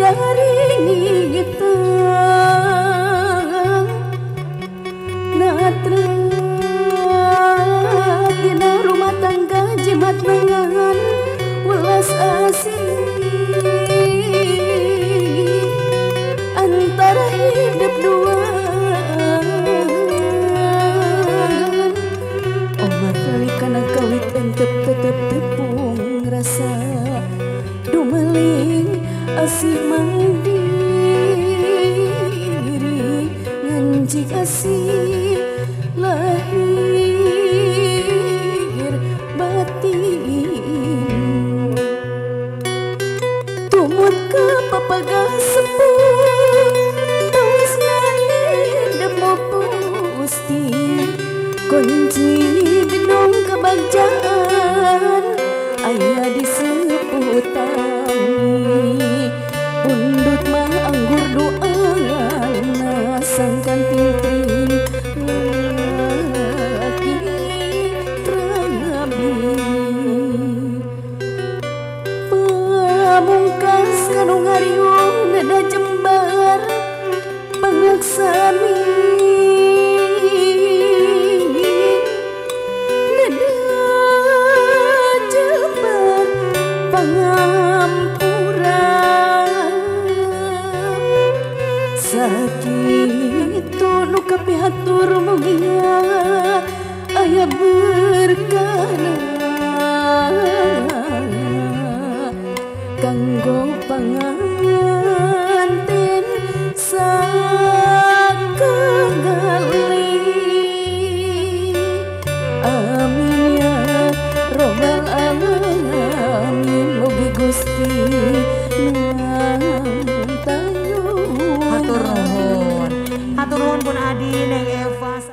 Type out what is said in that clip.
Jaringitan natra dina rumah tangga jimat nengan welas asih antara hidup duaan. Omat kana kawit entep tetep tepung rasa dumeling asih mandiri nganjik asih lahir batin tumut ka papaga sepuh tos ngademo pusti kunci gedung kebagjaan aya di seputami pundut mah anggur doana sangkan tingting laki rabi pamungkas kanu ngariung neda jembar pangaksami neda jembar pangampura. Sakitu nu kapihatur mugia aya berkahna kanggo pangan.